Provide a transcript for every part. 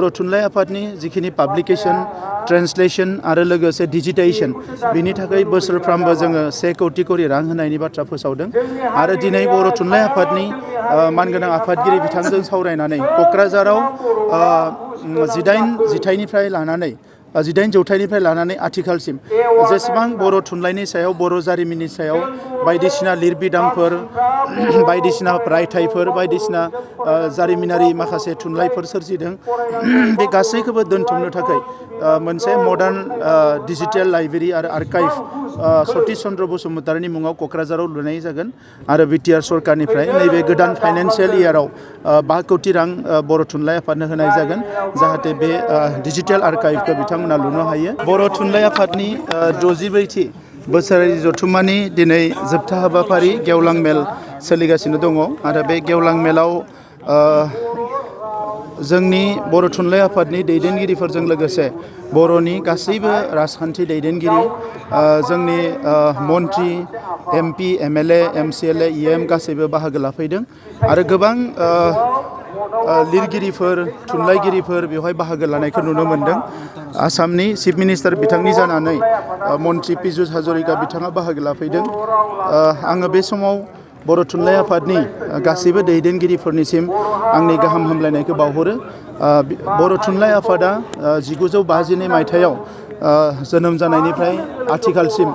बर' थुनलाइ आफादनि जिखिनि पाब्लिकेशन ट्रेन्सलेशन आरो लोगोसे डिजिटाइजेशन बिनि थाखाय बोसोरफ्रामबो जोङो 1 कौटि करि रां होनायनि बाथ्रा फोसावदों आरो दिनै बर' थुनलाइ आफादनि मानगोनां आफादगिरि बिथांजों सावरायनानै क'क्राझाराव 18 जिथाइनिफ्राय लानानै 18 जौथाइनिफ्राय लानानै आथिखालसिम जेसेबां बर' थुनलाइनि सायाव बर' जारिमिननि सायाव बायदिसिना लिरबिदांफोर बायदिसिना रायथाइफोर बायदिसिना जारिमिनारि माखासे थुनलाइफोर सोरजिदों बे गासैखौबो दोनथुमनो थाखाय मोनसे मडार्न डिजिटेल लाइब्रेरि आरो आर्काइभ सतीश चन्द्र बसुमतारिनि मुङाव क'क्राझाराव लुनाय जागोन आरो बिटिआर सरकारनिफ्राय नैबे गोदान फाइनान्सियेल इयाराव 5 कौटि रां बर' थुनलाइ आफादनो होनाय जागोन जाहाथे बे डिजिटेल आर्काइभखौ बिथांमोना लुनो हायो। बर' थुनलाइ आफादनि 64थि बोसोरारि जथुम्मानि दिनै जोबथा हाबाफारि गेवलां मेल सोलिगासिनो दङ आरो बे गेवलां मेलाव जोंनि बर' थुनलाइ आफादनि दैदेनगिरिफोरजों लोगोसे बर'नि गासैबो राजखान्थि दैदेनगिरि जोंनि मन्त्रि एमपि एमएलए एमसिएलए इएम गासैबो बाहागो लाफैदों आरो गोबां लिरगिरिफोर थुनलाइगिरिफोर बेवहाय बाहागो लानायखौ नुनो मोन्दों। आसामनि चिफ मिनिस्टार बिथांनि जानानै मन्त्रि पीयूष हाजरिका बिथाङा बाहागो लाफैदों। आङो बे समाव बर' थुनलाइ आफादनि गासैबो दैदेनगिरिफोरनिसिम आंनि गाहाम हामलायनायखौ बावहरो। बर' थुनलाइ आफादा 1952 मायथाइयाव जोनोम जानायनिफ्राय आथिखालसिम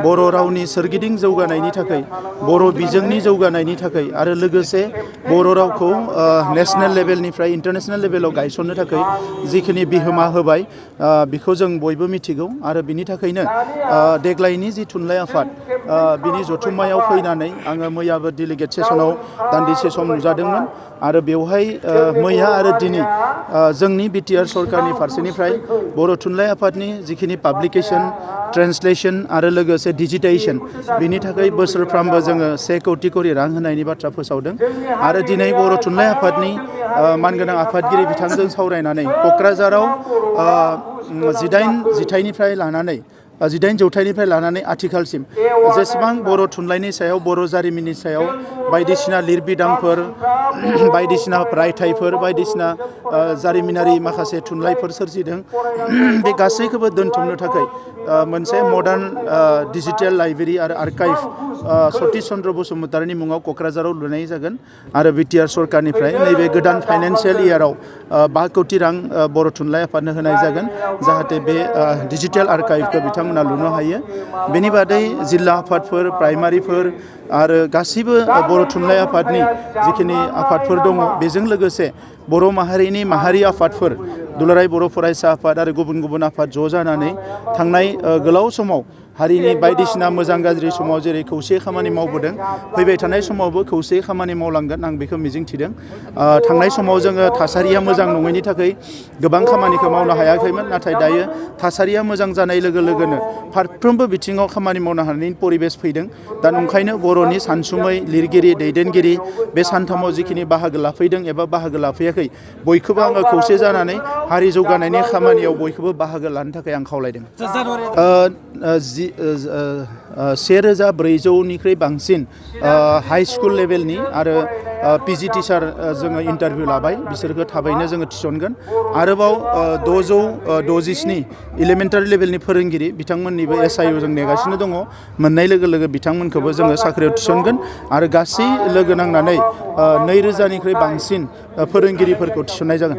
बर' रावनि सोरगिदिं जौगानायनि थाखाय बर' बिजोंनि जौगानायनि थाखाय आरो लोगोसे बर' रावखौ नेशनेल लेभेलनिफ्राय इन्टारनेशनेल लेभेलाव गायसननो थाखाय जिखिनि बिहोमा होबाय बेखौ जों बयबो मिथिगौ आरो बिनि थाखायनो देग्लायनि जि थुनलाइ आफाद बिनि जथुम्मायाव फैनानै आङो मैयाबो डेलिगेट सेसनाव दान्दिसे सम नुजादोंमोन आरो बेवहाय मैया आरो दिनै जोंनि बिटिआर सरकारनि फारसेनिफ्राय बर' थुनलाइ आफादनि जिखिनि पाब्लिकेशन ट्रेन्सलेशन आरो लोगोसे डिजिटाइजेशन बिनि थाखाय बोसोरफ्रामबो जोङो 1 कौटि करि रां होनायनि बाथ्रा फोसावदों आरो दिनै बर' थुनलाइ आफादनि मानगोनां आफादगिरि बिथांजों सावरायनानै क'क्राझाराव 18 जिथाइनिफ्राय लानानै 18 जौथाइनिफ्राय लानानै आथिखालसिम जेसेबां बर' थुनलाइनि सायाव बर' जारिमिननि सायाव बायदिसिना लिरबिदांफोर बायदिसिना रायथाइफोर बायदिसिना जारिमिनारि माखासे थुनलाइफोर सोरजिदों बे गासैखौबो दोनथुमनो थाखाय मोनसे मडार्न डिजिटेल लाइब्रेरि आरो आर्काइभ सतीश चन्द्र बसुमतारिनि मुङाव क'क्राझाराव लुनाय जागोन आरो बिटिआर सरकारनिफ्राय नैबे गोदान फाइनान्सियेल इयाराव 5 कौटि रां बर' थुनलाइ आफादनो होनाय जागोन जाहाथे बे डिजिटेल आर्काइभखौ बिथांमोना लुनो हायो। बेनि बादै जिल्ला आफादफोर प्राइमारिफोर आरो गासैबो बर' थुनलाइ आफादनि जिखिनि आफादफोर दङ बेजों लोगोसे बर' माहारिनि माहारि आफादफोर दुलाराय बर' फरायसा आफाद आरो गुबुन गुबुन आफाद ज' जानानै थांनाय गोलाव समाव हारिनि बायदिसिना मोजां गाज्रि समाव जेरै खौसे खामानि मावबोदों फैबाय थानाय समावबो खौसे खामानि मावलांगोन आं बेखौ मिजिंथिदों। थांनाय समाव जोङो थासारिया मोजां नङैनि थाखाय गोबां खामानिखौ मावनो हायाखैमोन नाथाय दायो थासारिया मोजां जानाय लोगो लोगोनो फारफ्रोमबो बिथिङाव खामानि मावनो हानायनि परिबेस फैदों। दा नंखायनो बर'नि सानसुमै लिरगिरि दैदेनगिरि बे सानथामाव जिखिनि बाहागो लाफैदों एबा बाहागो लाफैयाखै बयखौबो आङो खौसे जानानै हारि जौगानायनि खामानियाव बयखौबो बाहागो लानो थाखाय आं खावलायदों। 1400निख्रुइ बांसिन हाई स्कुल लेभेलनि आरो पिजि टिचार जोङो इन्टारभिउ लाबाय बिसोरखौ थाबैनो जोङो थिसनगोन। आरोबाव 667 इलिमेन्टारि लेभेलनि फोरोंगिरि बिथांमोननिबो SIU जों नेगासिनो दङ मोननाय लोगो लोगो बिथांमोनखौबो जोङो साख्रियाव थिसनगोन आरो गासै लोगो नांनानै 2000निख्रुइ बांसिन फोरोंगिरिफोरखौ थिसननाय जागोन।